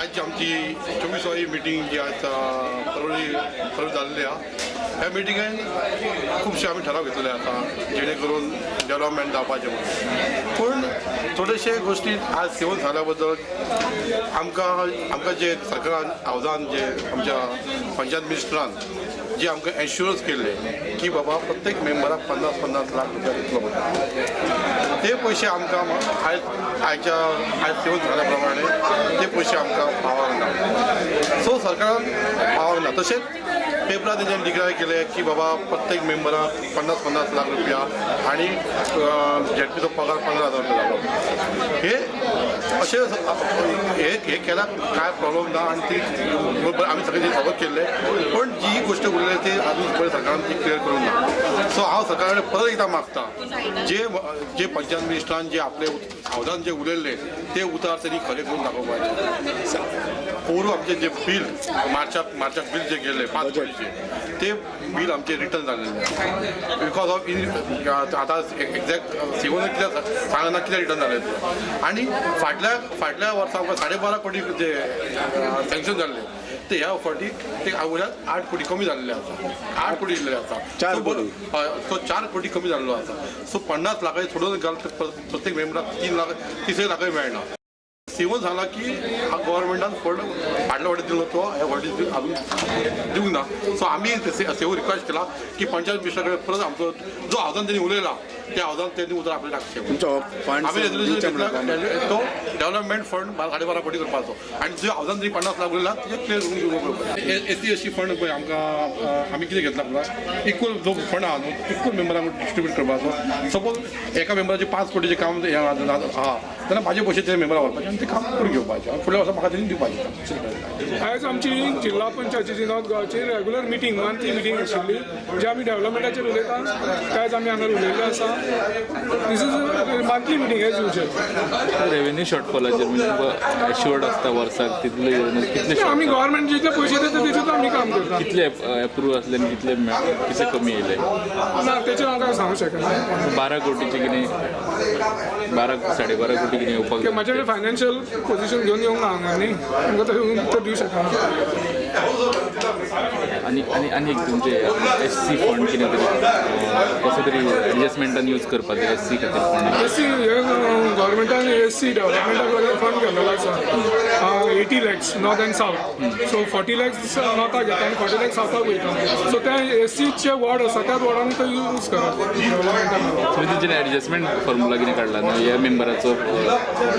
आज आमची 24वी मिटींग जी आज परवरी जाल्ली आहा. ह्या मिटिंगेन खुबशे आमी ठराव घेतलेले आसा जेणे करून डेव्हलपमेंट जावपाचें म्हणून. पूण थोडेशे गोश्टी आज सेवन जाल्या बद्दल आमकां जे सरकारान हावजान जे आमच्या पंचायत मिनिस्टरान जे आमकां एश्युरन्स केल्ले की बाबा प्रत्येक मेंबराक 50-50 लाख रुपया दितलो म्हणून, ते पयशे आमकां आयज आयच्या आयज सेवन जाल्या प्रमाणे ते पयशे आमकां पावंक ना. सो सरकारान पावंक ना. तशेंच पेपरार तेंच्यांनी डिक्लेर केले की बाबा प्रत्येक मेंबराक 50-50 लाख रुपया आनी झेडपीचो पगार 15,000 रुपया जालो. हे अशें हे केल्यार कांय प्रॉब्लम ना आनी ती आमी सगळीं स्वागत केल्लें. पण जी गोश्ट उरलेली ती अजून पळय सरकारान ती क्लियर करूंक ना. सो हांव सरकारा कडेन परत एकदां मागता, जे जे पंचायत मिनिस्टरान जे आपले हावजान जे उलयल्ले ते उतार तेणी खरें करून दाखोवपाचे. पोरूं आमचे जे बील मार्चाक बील जे गेल्ले 5 कोटीचे ते बील आमचे रिटर्न जाल्लेले because of in आतां एक्झॅक्ट सेवन कित्याक सांगना कित्याक रिटर्न जाले ते. आनी फाटल्या वर्सा आमकां 12.5 कोटी जे सँक्शन जाल्ले ते ह्या फावटी ते वयल्यान 8 कोटी कमी जाल्ले आसा. 8 कोटी इल्ले आसा. 4 कोटी. हय, सो 4 कोटी कमी जाल्लो आसा. सो 50 लाखांनी सोडून घाल प्रत्येक मेंबराक 3 लाख 30 लाखय मेळना. सेवन जाला की गव्हर्मेंटान फंड फाटल्या फावटी दिलो तो ह्या फावटी अजून दिवंक ना. सो आमी सेव रिक्वेस्ट केला की पंचायत मिनिस्टरा कडेन परत आमचो जो हावजान तेणी उलयला त्या हावजान तेणी उतर आपले टाकचें. आमी रेजोल्युशन घेतला तो डेव्हलपमेंट फंड 12.5 कोटी करपाचो आनी जो हावजान तेणी 50 लाख उलयला तेजें क्लियर करून घेवपाक. SC ST fund पळय आमकां आमी कितें घेतला पळय इक्वल जो फंड आहा न्हू इक्वल मेंबरांक डिस्ट्रिब्यूट करपाचो. सपोज एका मेंबराचें 5 कोटीचें काम आहा जाल्यार म्हाजे पयशे ते मेंबराक व्हरपाचे आनी ते काम करून घेवपाचें आनी फुडल्या वर्सा म्हाका तेणी दिवपाचें. आयज आमची जिल्हा पंचायतीची नॉर्थ गोवाची रेगुलर मिटींग मंथली मिटींग आशिल्ली जी आमी डेव्हलपमेंटाचेर उलयता ते आयज आमी हांगा उलयल्ले आसा. This is monthly meeting as usual. Revenue शॉर्टफॉलाचेर म्हणजे तुमकां एश्युअर्ड आसता वर्साक तितले कितले आमी गव्हर्मेंट जितले पयशे दिता तितूंत आमी काम करता. कितले एप्रूव आसले आनी कितले कितले कमी येयले ना तेचेर हांव कांय सांगूंक शकना. 12 कोटीचे कितें 12-12.5 कोटी कितें येवपाक म्हाजे कडेन फायनान्शियल पोजिशन घेवन येवंक ना हांगा न्ही तुमकां तशें उत्तर दिवं शकना. आनी आनी आनी एक तुमचे SC fund कितें तरी कसो तरी एडजस्टमेंटान यूज करपाक SC खातीर फंड. SC हे गव्हर्मेंटान SC डेव्हलपमेंटाक लागून फंड केल्लो आसा 80 lakhs north and south. So 40 lakhs नॉर्थाक घेता आनी 40 लॅक्स सावथाक वयता. सो ते SCचे वॉर्ड आसा त्याच वॉर्डान तो यूज करप डेव्हलपमेंटाक. तुमी तेंच्यानी एडजस्टमेंट फॉर्मुला कितें काडला न्हू ह्या मेंबराचो?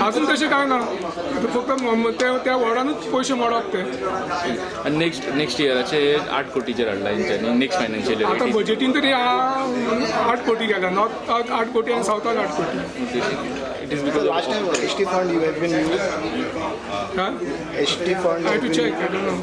अजून तशें कांय ना, फक्त त्या वॉर्डानूच पयशे मोडप ते. आनी नेक्स्ट इयराचे 8 कोटीचेर हाडला हेंच्यांनी नेक्स्ट फायनान्शियल इयर. आतां बजेटीन तरी 8 कोटी गेल्या, नॉर्थाक 8 कोटी आनी सावथाक 8 कोटी. It is because last time ST fund you have been used. Huh? ST fund. I have to check. I don't know.